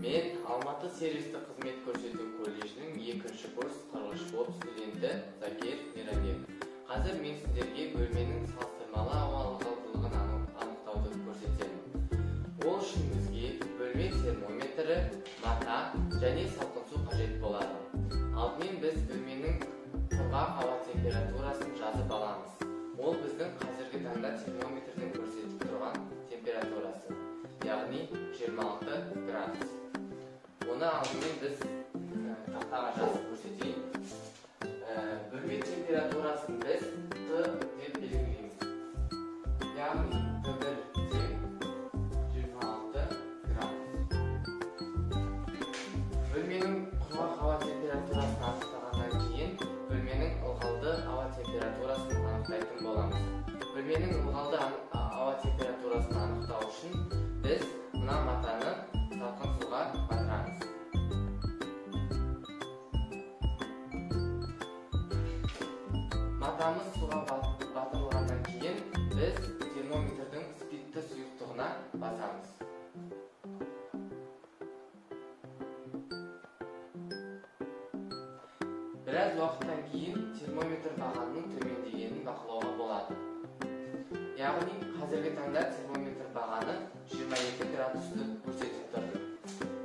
Мен Алматы сервистік қызмет көрсету колледжінің екінші курс құрылысшы болып студенті Закир Мейрамбек. Қазір мен сіздерге бөлменің салыстырмалы ауа ылғалдылығын анықтауды көрсетемін. Ол үшін бізге бөлме термометрі, мата және салқын су қажет болады. Алдымен біз бөлменің құрғақ ауа температурасын жазып аламыз. Ол біздің қазіргі таңда термометрдің көрсетіп тұрған температурасы, яғни 26 градус. Оны алдымен біз тақтаға жазып көрсетейін. Бөлме температурасын біз Т деп белгілейміз. Яғни Т1 тең 26 градус. Бөлменің құрғақ ауа температурасын анықтағаннан кейін бөлменің ылғалды ауа температурасын анықтайтын боламыз. Бөлменің ылғалды ауа температурасын анықтау үшін біз мына матаны салқын суға батырамыз. Матамыз суға батырылғаннан кейін біз термометрдің спиртті сұйықтығына басамыз. Біраз уақыттан кейін термометр бағанының төмендегенін бақылауға болады. Яғни қазіргі таңда термометр бағаны 22 градусты көрсетіп тұр.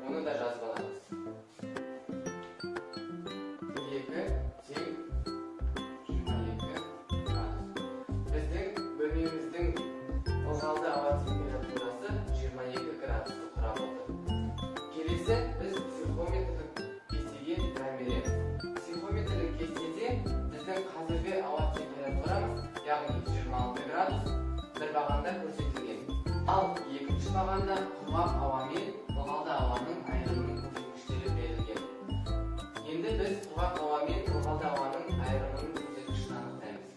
Оны да жазып аламыз. Т2 тең 22 градус. Біздің бөлмеміздің ылғалды ауа температурасы 22 градусты құрап отыр. Келесі біз психометрлік кестеге мән береміз. Психометрлік кестеде біздің қазіргі ауа температурамыз, яғни 26 градус бір бағанда көрсетілген. Ал екінші бағанда құрғақ ауа мен ылғалды ауаның айырымының көрсеткіштері берілген. Енді біз құрғақ ауа мен ылғалды ауаның айырымының көрсеткішін анықтаймыз.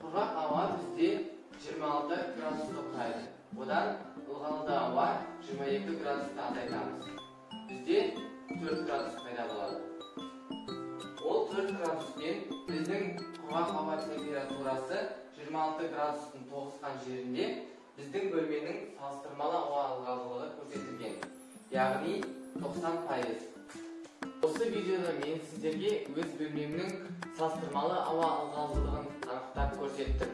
Құрғақ ауа бізде 26 градусты құрайды. Одан ылғалды ауа 22 градусты азайтамыз. Бізде 4 градус пайда болады. Ол 4 градуспен біздің құрғақ ауа температурасы 26 градустың тоғысқан жерінде біздің бөлменің салыстырмалы ауа ылғалдылығы көрсетілген, яғни 90%. Осы видеода мен сіздерге өз бөлмемнің салыстырмалы ауа ылғалдылығын анықтап көрсеттім.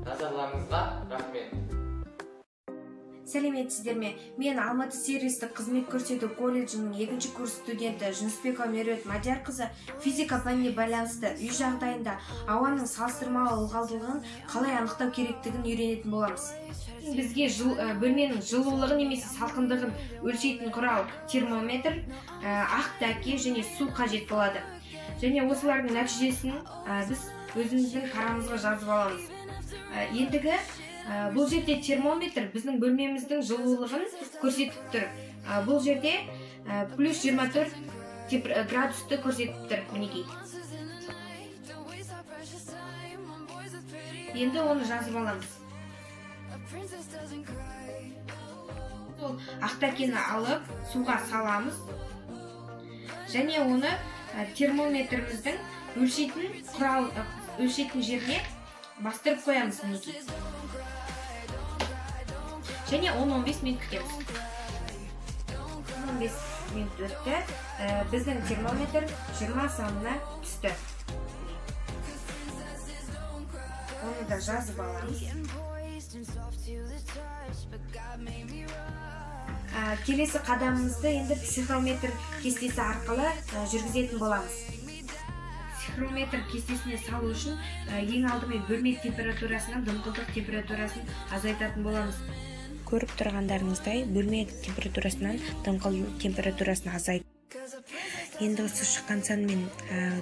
Назарларыңызға рахмет. Сәлеметсіздер ме? Мен Алматы сервистік қызмет көрсету колледжінің екінші курс студенті Жүнісбекова Меруерт Мадиярқызы физика пәніне байланысты үй жағдайында ауаның салыстырмалы ылғалдылығын қалай анықтау керектігін үйренетін боламыз. Бізге бөлменің жылулығы немесе салқындығын өлшейтін құрал термометр, ақ дәке және су қажет болады. Және осылардың нәтижесін біз өзіміздің парамызға жазып аламыз. Ендігі бұл жерде термометр біздің бөлмеміздің жылулығын көрсетіп тұр. Бұл жерде плюс 24 градусты көрсетіп тұр, мінекей. Енді оны жазып аламыз. Сол ақ дәкені алып суға саламыз және оны термометріміздің өлшейтін құрал, өлшейтін жеріне бастырып қоямыз, мінекей. Және 10-15 минут күтеміз. 15 минут өтті. Біздің термометр 20 санына түсті. Оны да жазып аламыз. Келесі қадамымызды енді психрометр кестесі арқылы жүргізетін боламыз. Психрометр кестесіне салу үшін ең алдымен бөлме температурасынан дымқылдық температурасын азайтатын боламыз. Көріп тұрғандарыңыздай, бөлме температурасынан дымқыл температурасын азайт. Енді осы шыққан санмен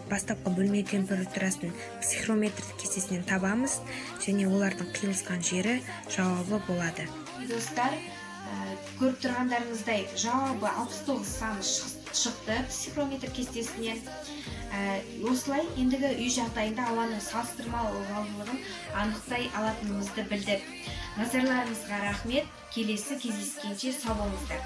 бастапқы бөлме температурасын психрометр кестесінен табамыз және олардың қиылысқан жері жауабы болады. Достар, көріп тұрғандарыңыздай, жауабы 69 саны шықты психрометр кестесінен. Осылай ендігі үй жағдайында ауаның салыстырмалы ылғалдылығын анықтай алатынымызды білдік. Назарларыңызға рахмет. Келесі кездескенше сау болыңыздар.